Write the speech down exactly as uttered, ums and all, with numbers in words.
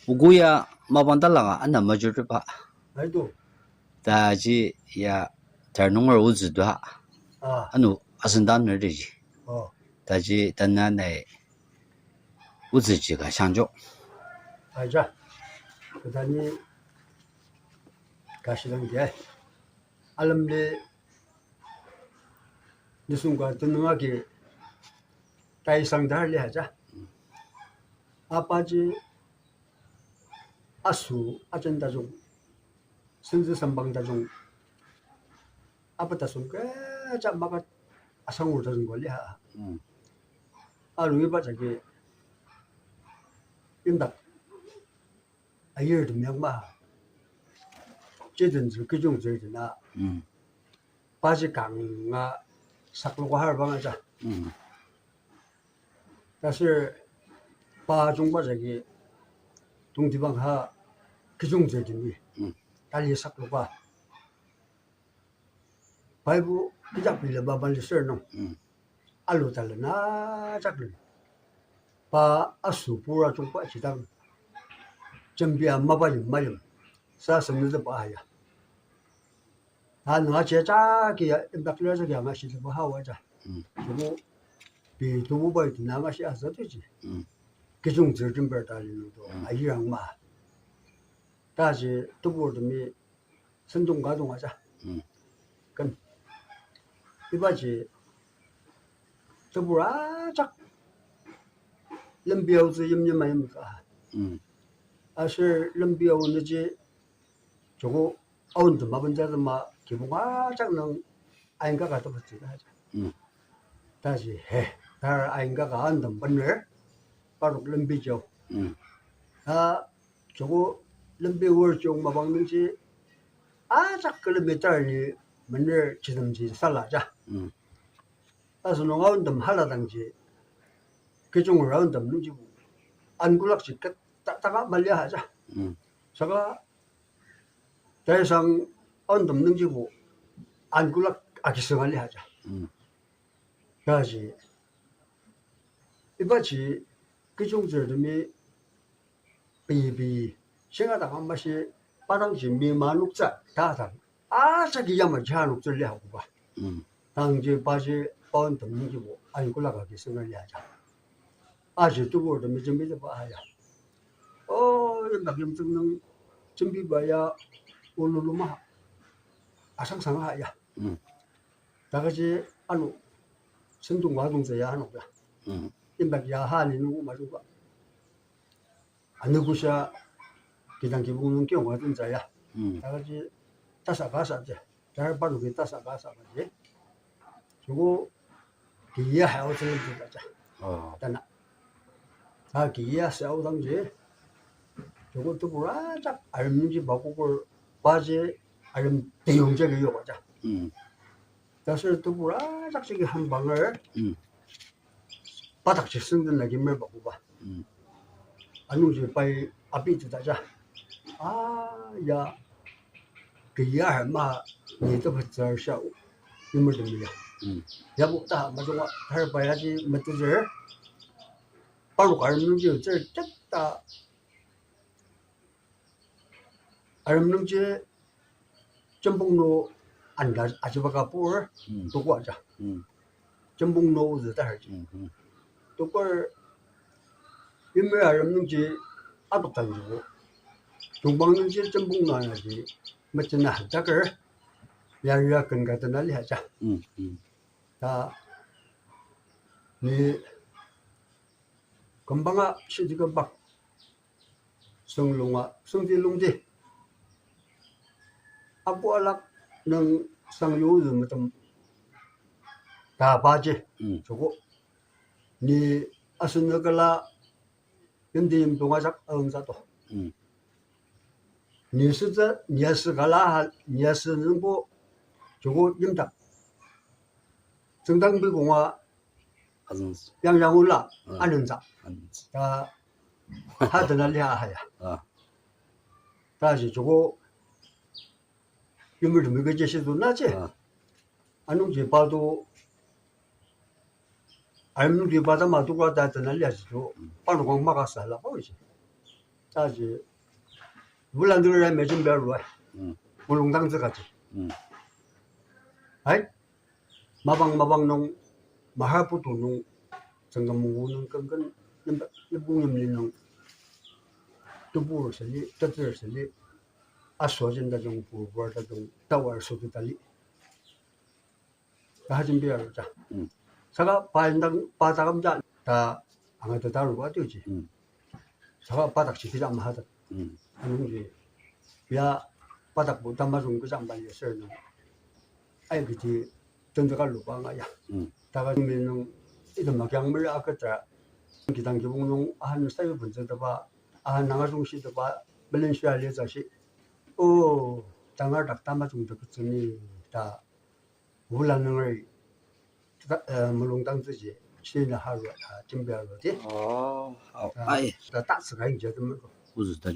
Ogo ya mapang talanga ana majorba. Aido. Taji ya tar nunger otsü dua. Ah. Ano asen daner ji. Oh. Taji tanü nai otsüji ka shangjo. Aja. Kü tanü ka shilangdi. Alemli nisung ka tenüng agi tai sang dar li aja. Apaji aso ajen tajung, sentsü sempang tajung, apa tajung kecha maka asangur tajung ka lia. Mm. Alu iba jagi indak ayir temyakma. Chitentsü kijungtsü tena. Mm. Paji kanga sakloka har bang aja. Mm. Taser pa jungba jagi tongtibang ha kijungtsü temi. Mm. Tali sakloka. Bible tejak bilema maliser nung. Mm. Alu talena jaklen. Pa aso pura jungba jidang. Jembia mapa yim mayim. Sa senütepa aya. Ta nunga jia jagi ya, impact lir jagi ya ngashi tepa hawa ja. Mm. Joko, pi tubu bai tena ngashi asa tuji. Mm. Kijungtsü jember ta linu to, mm, ayirang ma. Taji tebur temi sentong ka dong aja. Mm. Ken. Ibaji tebur ajak lembi aotsü yimyim ayimka. Mm. Aser lembi aonüji joko aontem abentsü atema kibong ajak nung ain kaka tepettsü ta aja. Mm. Taji he, tar ain kaka aontem bener, parnok lembi jao. Mm. Ta joko lembi wor jung mapang nungji ajak kilometer ni mener chitemji sala ja. Mm. Asenok aontem haladangji, kijunger aontem nungjibo, ankulakji ket ta, taka malia aja. Mm. Saka taisang aontem nungjibo, ankulak agisüng ali aja. Mm. Taji, ibaji, kijungtsürtemi, pei pei, shinga dang amashi, pa dangji mi manoktsü, ta dang, ajaki yamaji anoktsü lia akoba. Mm. Tangji paji, pa aontem nungjibo, ankulak agisüng ali aja. Aji tebur temi jembitepa aya. O, yimdak yimtsüng nung jembiba ya, oluluma, asangsang aya. Mm. Takaji ano, sentong ka dongtsü ya ano ya. Mm. Yimdak ya ha ni nung majungba. Anogoshia kidang kibong nung kiyonga dongtsü ya. Mm. Takaji tasa kasa ji. Tar parnoki tasa kasa ka ji. Joko kiya ha aotsü nungji ta ja. Oh. Tana. Ta kiya sa aodangji. Joko tebur ajak arem nungji bakoker paji arem teyong jagi yoka ja. Mm. Taser tebur ajak jagi hambanger. Mm. Padakji süngden agi mer bakoba. Mm. Anungji pai abi teta ja. A, ya, kiya ma ni tepettsür sha yimer temi ya. Mm. Yabo ta majunga har pai aji metezür. Parnok arem nungji tsür teta arem nungji jembong no anda ajiba ka pur, mm, tokwa ja. Mm. Jembong no zü ta harji. Mm, mm. Tokwa yimya arem nungji adokdang jibo. Tongpang nungji jembong no anaji mechena hajaker, ya ya ken ka tena li haja. Mm, mm. Ta ni kümbanga shidi kümbang. Sünglunga, süngdi lungdi. Apu alak nung sangyu zü metem ta paji, mm, joko. Ni asenokala yimdi yimdong ajak alongsato. Mm. Ni sütsü, ni asü kala ha, ni asü nungbo joko yimdak. Tsüngdang bi konga azüng yang yang ula, ah, anensa. Anensa. Ta, ha tena lia ha ya. Ah. Taji joko yimdong mi kechi shi tu na ji. Ah. Anungji pa tu, arem nungji pa ta ma tu kura ta tena lia ji tu, mm, parnok kang makasa la pa ji. Taji, bula nüra mejembia rua. Mm. Mulung dang tsükaji. Mm. Hai? Mapang mapang nung, mahar putu nung, tsüngka mungu nung kangkan, nembong yimli nung, tebur sali, tetsür sali, asua jin tajung, purpur tajung, tawar sotu tali. Ta hajin bia ja. Mm. Saka pa indang, pa takam ja, ta anga ta taru ba tuji. Mm. Saka pa dak shi kija mahadak. Mm. Anungji, ya pa dak bu tamajung kija mali ser nung. Ai kiti tendaka luba nga ya. Mm. Taka mi nung, ita makyang mera akatra, kidang kibong nung, ahan sayu benze taba, ahan nanga zung shi taba, belen shi ali za shi. Oh, tangar dak tamajung dak tsüni, ta, Wula nungeri, ta, eh, mulung dang tsüji, shina harua, ta, jembia rua di. Oh, oh, ta, ai. Ta, ta, tsüka inja temeko. Ozü ta